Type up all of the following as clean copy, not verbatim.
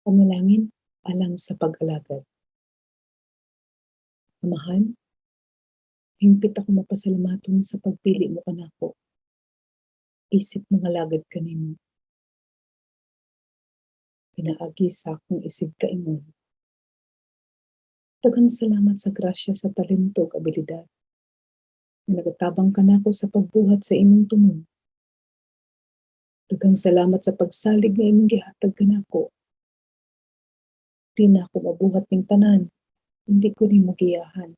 Panalangin alang sa pag-alagad. Amahan, hingpit ako mapasalamaton sa pagpili mo kanako isip mangalagad kanimo pinaagi sa akong isig kaingon. Daghang salamat sa grasya sa talento ug abilidad nga nagatabang kanako sa pagbuhat sa imong tumong. Daghang salamat sa pagsalig nga imong gihatag kanako. Di nako mabuhat ning tanan kung di ko nimo giyahan.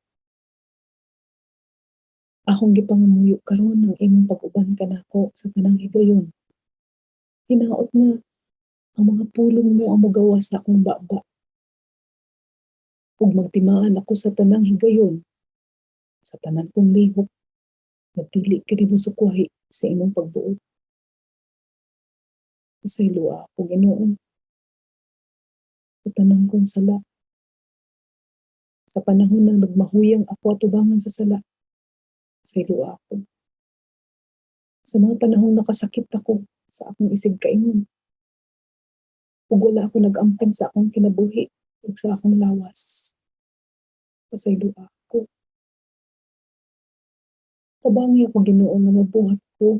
Akong gipangamuyo karon ang imong pag-uban kanako sa tanang higayon. Hinaot nga ang mga pulong mo ang mogawas sa akong baba ug magtimaan ako sa tanang higayon, sa tanan kong lihok, nga dili kini mosukwahi sa imong pagbuot. Pasayloa ako, Ginoo, sa tanan kong sala. Sa panahon na nagmahuyang ako atubangan sa sala, pasayloa ako. Sa mga panahong nakasakit ako sa akong isig kaingon, ug wala ako nag-amping sa akong kinabuhi ug sa akong lawas, pasayloa ako. Tabangi ako, Ginoo, nga mabuhat ko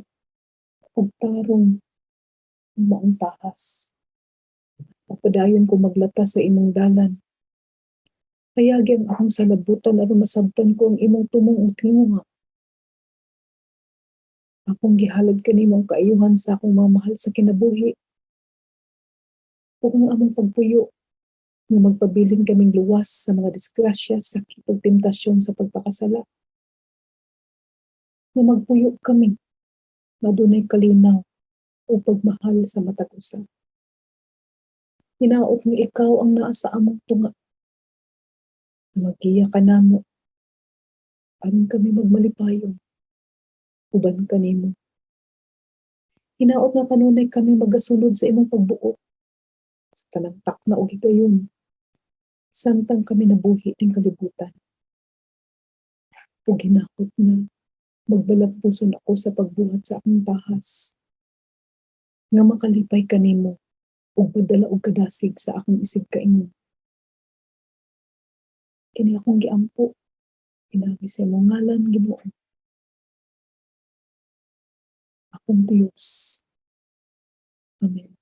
og tarong ug maong tahas. Padayon ko maglatas sa imong dalan. Payagi ang akong salabutan aron masabtan ko ang imong tumong ug tinguha. Akong gihalad kanimo ang kaayuhan sa akong mga mahal sa kinabuhi ug ang among pagpuyo nga magpabilin kaming luwas sa mga disgrasya, sakit ug temptasyon sa pagpakasala. Nga magpuyo kami nga adunay kalinaw ug pagmahal sa matag usa. Hinaot nga ikaw ang naa sa among tunga. Maggiya ka namo aron kami magmalipayon uban kanimo. Hinaot nga kanunay kami magasunod sa imong pagbuot sa tanang takna ug higayon samtang kami nabuhi ning kalibutan. Ug hinakot nga magbalampuson ako sa pagbuhat sa akong tahas nga makalipay kanimo ug madala og kadasig sa akong isig kaingon. Kini akong giampo pinaagi sa imong ngalan, Ginoo, akong Dios. Amen.